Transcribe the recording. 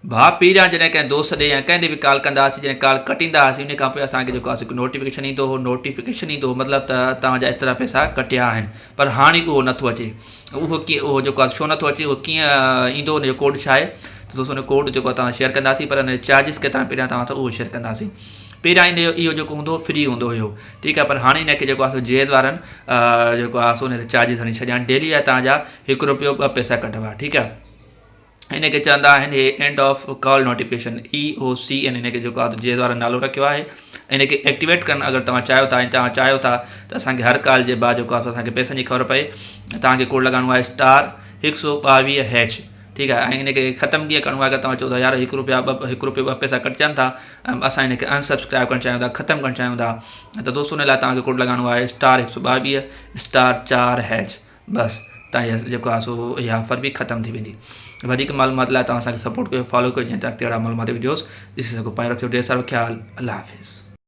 ڀاء پهريان جڏهن ڪنهن دوست ڏي يا ڪنهن ڏي به ڪال ڪندا هئاسين جڏهن ڪال ڪٽيندا هئاسين ان کان پوء اسان کي جيڪو آهي هڪ نوٽيفڪيشن ايندو هو نوٽيفڪيشن ايندو هو مطلب ته توهان جا ايترا پئسا ڪٽيا آهن پر هاڻي اهو نٿو اچي اهو ڪيئن اهو جيڪو آهي ڇو نٿو اچي اهو ڪيئن ايندو ان جو ڪوڊ ڇا آهي ته دوستو ان ڪوڊ جيڪو توهان شيئر ڪنداسين پر ان جو چارجز ڪيترا پهريان توهان سان اهو شيئر ڪنداسين پهريان ان جو اهو جيڪو هوندو هو فري هوندو هيو ٺيڪ آهي پر هاڻي ان کي جيڪو آهي سو جيز وارن جيڪو آهي سو ان تي چارجز هڻي ڇڏيا آهن ڊيلي جا توهان جا هڪ روپيو ٻه پئسا ڪٽبا ٺيڪ آهي ان کي چوندا آهن هي end of call notification E O C N ان کي جيڪو آهي جيز وارو نالو رکيو آهي ان کي ايڪٽيويٽ ڪرڻ اگر توهان چاهيو ٿا ۽ توهان چاهيو ٿا ته اسان کي هر ڪال جي بعد جيڪو آهي اسان کي پئسن جي خبر پئي توهان کي ڪوڊ لڳائڻو آهي اسٽار هڪ سو ٻاويهه هيچ ٺيڪ آهي ۽ ان کي ختم ڪيئن ڪرڻو آهي اگر توهان چئو ٿا يار هڪ روپيا ٻه هڪ روپيو ٻه پئسا ڪٽجن ٿا اسان ان کي ان سبسڪرائب ڪرڻ چاهيون ٿا ختم ڪرڻ چاهيون ٿا ته دوستو ان لاء توهان کي ڪوڊ لڳائڻو آهي اسٽار هڪ سو ٻاويهه اسٽار چار هيچ بس تان جي جيڪو آهي سو اها آفر به ختم ٿي ويندي وڌيڪ معلومات لاء توهان اسان کي سپورٽ ڪيو فالو ڪيو جيئن ته اڳتي اهڙا معلوماتي وڊيوز ڏسي سگهو پنهنجو رکيو ڊير سارو خيال الله حافظ.